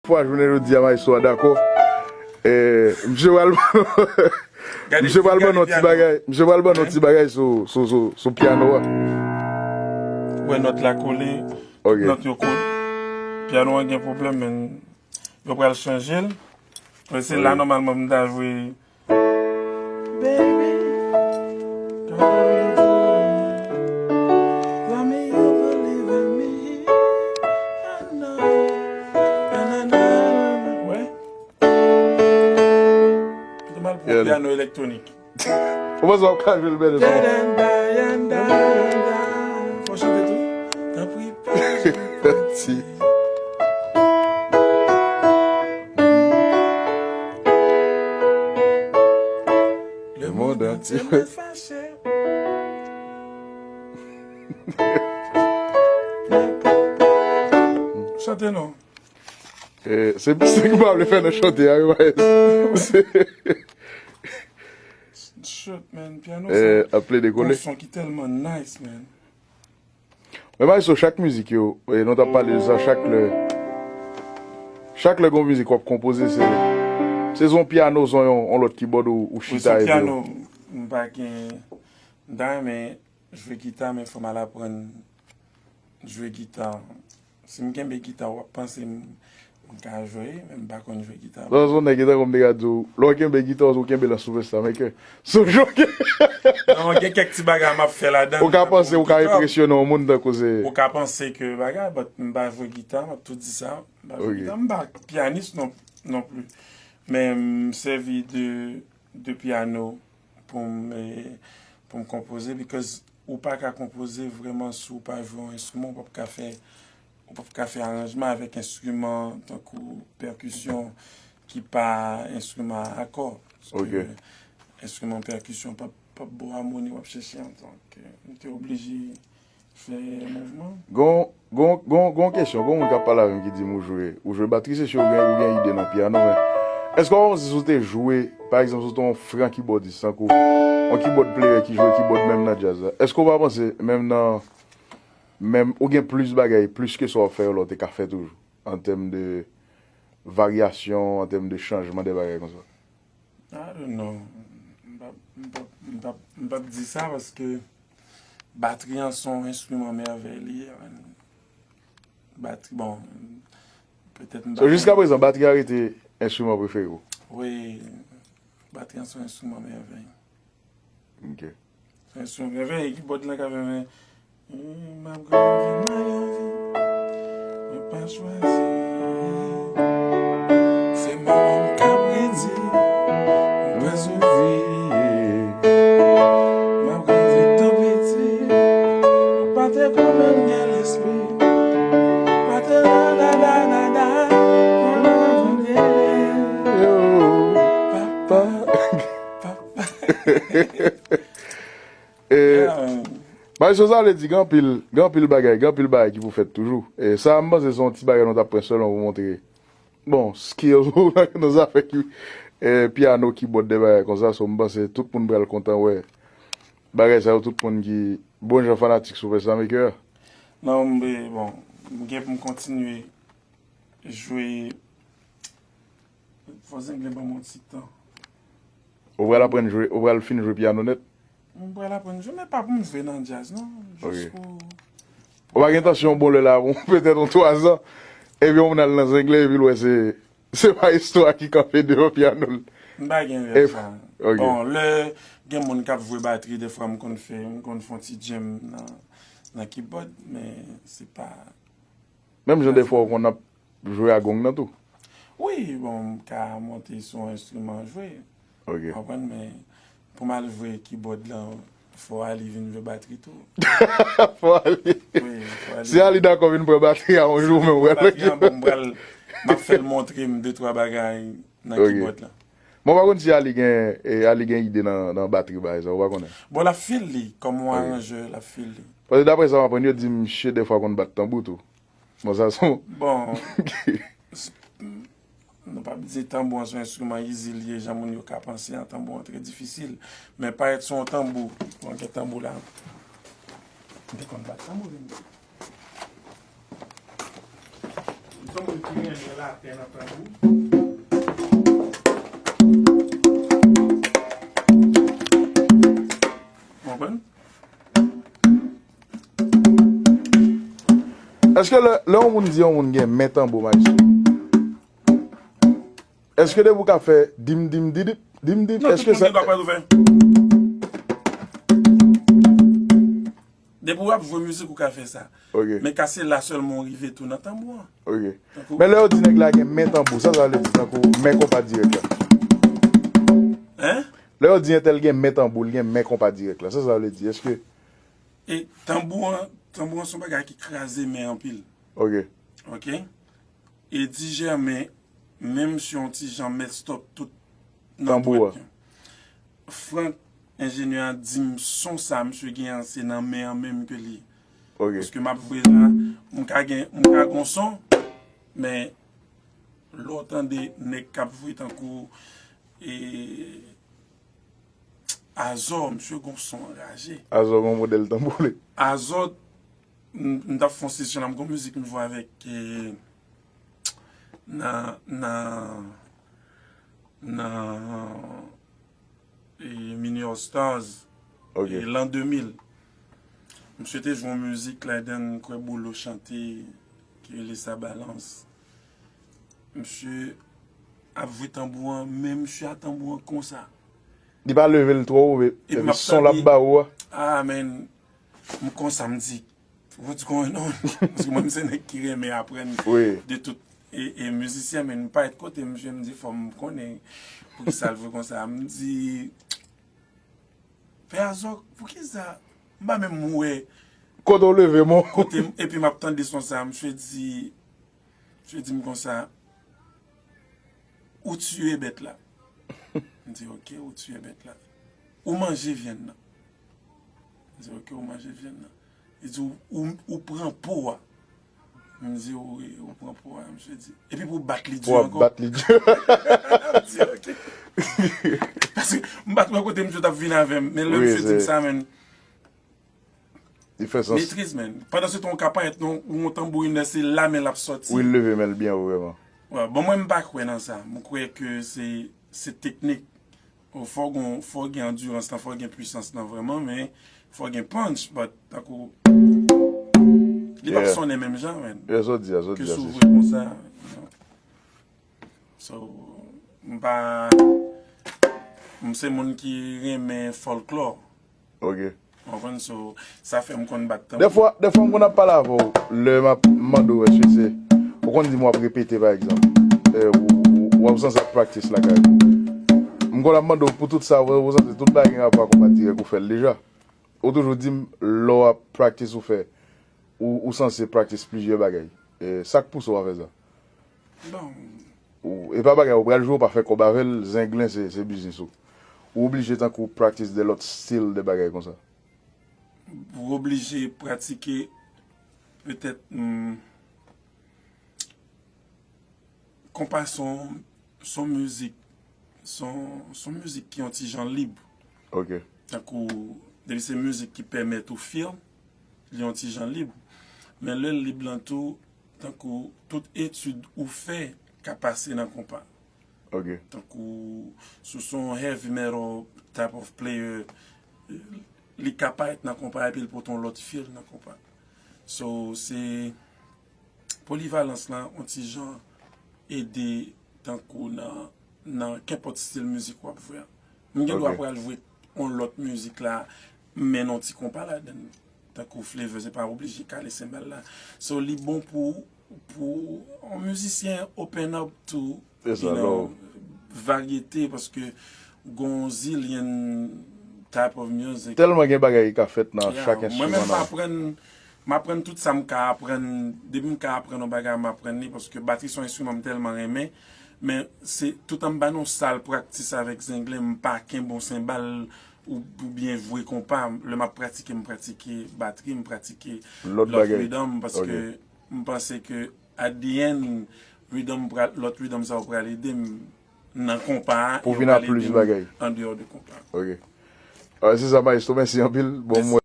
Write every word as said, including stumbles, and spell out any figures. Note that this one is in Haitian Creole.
Fwa jounen jodi a, maestro a dakò. Eh, misye pral, misye pral ban nou ti bagay, misye pral ban nou ti bagay sou, sou, sou, sou pyano a. Wè nòt la kole, nòt yo kole. Pyano an gen pwoblèm, men yo pral chanje l. Men se la nòmalman m ta jwe. Baby, don't you tell me you believe in me. I know. Na, na, na, na, na. Wè. Pito m al pran pyano elektwonik. Ou panse w ap ka jwe l bèl? Fò chante tou. Tanpri, pa jwe pati. Le monde entier est fâché. Chante non. Eh, se, se ki pa vle fè nan chante a, wi, maestro. Shit, man, pyano sa. Eh, ap plede kole. Gon son ki tèlman nice, man. Men maestro, chak mizik yo, eh, nou t ap pale de sa, chak lè, chak lè gon mizik w ap konpoze, se, se zon pyano, zon yon, yon lòt kibòd ou, ou chita epi w. Pyano, m pa gen, m ta renmen jwe gita, men fò m al aprann jwe gita. Si m kenbe gita, w ap panse m, m ka jwe, men m pa konn jwe gita. Nan zon nèg, gita, kòm te ka di w, lè w kenbe gita, ou kenbe l an sou vès la, men ke, sou jwe. Non, gen kèk ti bagay m ap fè ladan l. Ou ka panse ou ka enpresyone yon moun tankou se. Ou ka panse ke bagay, but m pa jwe gita, m ap tou di sa. M pa jwe gita, m pa pyanis non, non plis. Men m sèvi de, de pyano pou m, eh, pou m konpoze, because ou pa ka konpoze vrèman si w pa jwe yon enstriman, ou p ap ka fè, ou p ap ka fè aranjman avèk enstriman tankou pèkisyon ki pa enstriman a kò. Paske enstriman pèkisyon p ap, p ap ba w amoni w ap chèche an. Donk, eh, m te oblije fè mouvman. Gon, gon, gon, gon kesyon, gon moun k ap pale avè m ki di m ou jwe, ou jwe batri, se si ou gen, ou gen ide nan pyano, men èske w panse si w te jwe, pa egzanp, si w te yon fran kibòdis, tankou yon kibòd player ki jwe kibòd menm nan djaz la, èske w pa panse menm nan, menm ou gen plis bagay, plis ke sa w ap fè yo la, w te ka fè toujou, an tèm de varyasyon, an tèm de chanjman de bagay konsa? I don't know. M p ap, m p ap, m p ap, m p ap di sa paske batri an se yon enstriman mèvèy li ye, man. Batri, bon, petèt m pa. So, jiska prezan, batri a rete enstriman prefere w? Wi, batri an se yon enstriman mèvèy. Ok. Fè son revèy, kibòd la ka fè men. M ap grandi nan yon vi mwen pa chwazi. Se manman m k ap redi, m pa soufri. M ap grandi tou piti, m pa te konprann gen lespri. M pa te la, la, la, la, la. Papa, papa. E, Maestro, sa vle di, gen anpil, gen anpil bagay, gen anpil bagay ki pou fèt toujou. E sa, m panse se yon ti bagay nou t ap pran sèlman pou montre. Bon, skills ou nan, nan zafè ki, e, pyano, kibòd, de bagay konsa. So, m panse tout moun pral kontan wè bagay sa yo, tout moun ki bon jan fanatik Super Star Maker. Non, m, bon, m gen pou m kontinye jwe. Fò Zengle ban m yon ti tan. Ou pral aprann jwe, ou pral fin jwe pyano nèt? M pral aprann jwe, men pa pou m jwe nan djaz, non. Ok. Jis pou. Ou pa gen entansyon bon lè la, bon, petèt yon twazan, epi yon moun al nan Zengle, epi l wè se, se Maestro a ki kanpe devan pyano l. M pa gen rèv sa. Ok. Bon, lè gen moun k ap jwe batri, defwa m konn fè, m konn fè yon ti djèm nan, nan kibòd, men se pa Menm jan defwa ou konn ap jwe a gong nan tou? Wi, bon, m ka monte sou yon enstriman jwe. Ok. Konprann, men pou m al jwe kibòd lan, fò Ali vin jwe batri tou. Fò Ali. Wi, fò Ali. Si Ali dakò vin pran batri a yon jou, men ou pral. Batri a, bon, m pral, m ap fè l montre m de twa bagay nan kibòd lan. Mwen pa konn si Ali gen, e, Ali gen ide nan, nan batri bagay sa, ou pa konnen? Bon, l ap fil li, kòm yon aranjè, l ap fil li. Paske daprè sa m aprann, yo di misye defwa konn bat tanbou tou. Bon, sa se yon. Bon, s-, nou p ap di tanbou an se yon enstriman easy li ye, jan moun yo ka panse an, tanbou an trè difisil. Men parèt se yon tanbou, bon, gen tanbou la. M te konn bat tanbou, wi. M Yon moun ki renmen lapè nan tanbou. Konprann? Èske lè, lè yon moun di yon moun gen men tanbou, maestro, èske depi w ka fè dim dim didip, dim dim, non, èske tout moun sa gen dwa pa fè? Depi w ap jwe mizik, ou ka fè sa. Ok. Men ka se la sèlman w rive tou nan tanbou an. Ok. Tankou men lè yo di nèg la gen men tanbou, sa sa vle di tankou men konpa dirèk la? Hein? Lè yo di entèl gen men tanbou, l gen men konpa dirèk la, sa sa vle di? Èske E tanbou an, tanbou an se yon bagay ki kraze men anpil. Ok. Ok. Eddie Germain, menm si yon ti jan messed up tout nan tanbou an. Frank, enjenyè a di m son sa misye gen an, se nan men an menm ke li ye. Ok. Paske m ap voye la, m ka gen, m ka gon son, men lè w tande nèg k ap voye tankou, e, Azò, misye gon son anraje. Azò gon modèl tanbou li. Azò, m, m t ap fè yon sesyon la, m gon mizik m jwe avèk, e, nan, nan, nan, e, Mini All Stars, ok, e, lan de mil. Misye te jwe yon mizik ladan, m kwè Bolo chante, ki rele Sa Balans. Misye ap jwe tanbou an, men misye a tanbou an konsa. Li pa leve l twò wo, epi son l ap ba ou a. Ah, men, m konsa, m di, "What's going on?" Paske mwen, m se nèg ki renmen aprann de tout e, e mizisyen, men m parèt kote misye, m di, "Fò m konnen poukisa l jwe konsa." M di, "Pè Azò, poukisa?" M pa menm wè kote w leve, mon. Kote m, epi m ap tande son sa, misye di, Misye di m konsa, "Ou tiye bèt la." M di, "Ok, ou tiye bèt la. Ou manje vyann nan." M di, "Ok, ou manje vyann nan." Li di, "Ou, ou, ou pran po a." M di, "Wi, ou pran po a." Misye di, "Epi pou w bat li di ankò." Pou w bat li di. M di, "Ok." Paske m pa t wè kote misye t ap vin avè m. Men lè misye di m sa, men, Li fè sans. Metriz, men. Pandan se tan, ou ka parèt non, ou yon tanbourinè, se la men l ap sòti. Wi, l leve men l byen wo, vrèman. Bon, mwen, m pa kwè nan sa. Mwen kwè ke se, se teknik. Ou fò gen, fò gen andirans lan, fò gen pwisans lan vrèman, men fò gen punch, but tankou, li p ap sonnen menm jan, men. Yeah, sa w di a, sa w di a, se si. Ke si w voye konsa. So, m pa, m se moun ki renmen fòlklò. Ok. Ou konprann? So, sa fè m konn bat tanbou. Dèfwa, dèfwa m konn ap pale avè w, lè m ap mande w èske se, ou konn di m w ap repete, pa egzanp, e, ou, ou, w ap sanse ap practice lakay ou. M konn ap mande w pou tout sa, ou, ou sanse tout bagay gen rapò ak konpa dirèk ou fè l deja. Ou toujou di m, lè w ap practice ou fè, ou, ou sanse practice plizyè bagay. E, sa k pouse w a fè sa? Bon. Ou, e pa bagay, ou pral jwe, ou pa fè kòb avè l, zenglen se, se biznis ou. Ou oblije tankou practice de lòt stil de bagay konsa. Ou oblije pratike, petèt, hmm, konpa se yon, se yon mizik, se yon, se yon mizik ki yon ti jan lib. Ok. Tankou, depi se mizik ki pèmèt ou feel, li yon ti jan lib. Men lè l lib lan tou, tankou tout etid ou fè ka pase nan konpa. Ok. Tankou, si w se yon heavy metal type of player, li ka parèt nan konpa epi l pote yon lòt feel nan konpa. So, se polivalans lan, yon ti jan ede tankou nan, nan kenpòt stil mizik w ap jwe a. M gen dwa pral jwe yon lòt mizik la, m mennen yon ti konpa ladann. Tankou Flavor, se pa oblije kale senbal la. So, li bon pou, pou yon mizisyen open up to, you know, varyete, paske gon zillion type of music. Tèlman gen bagay ki ka fèt nan chak enstriman nan. Mwen menm, m aprann, m aprann tout sa m ka aprann. Depi m ka aprann yon bagay, m aprann li, paske batri se yon enstriman m tèlman renmen. Men se toutan m pa nan yon sal practice avèk zenglen, m pa kenbe yon senbal ou, oubyen jwe konpa. Lè m ap pratike, m pratike batri, m pratike lòt rhythm, paske m panse ke at the end, rhythm pral, lòt rhythm sa yo pral ede m nan konpa a, e yo pral ede m andeyò de konpa. Ok. Alright, se sa, Maestro, mèsi anpil. Bon, mwen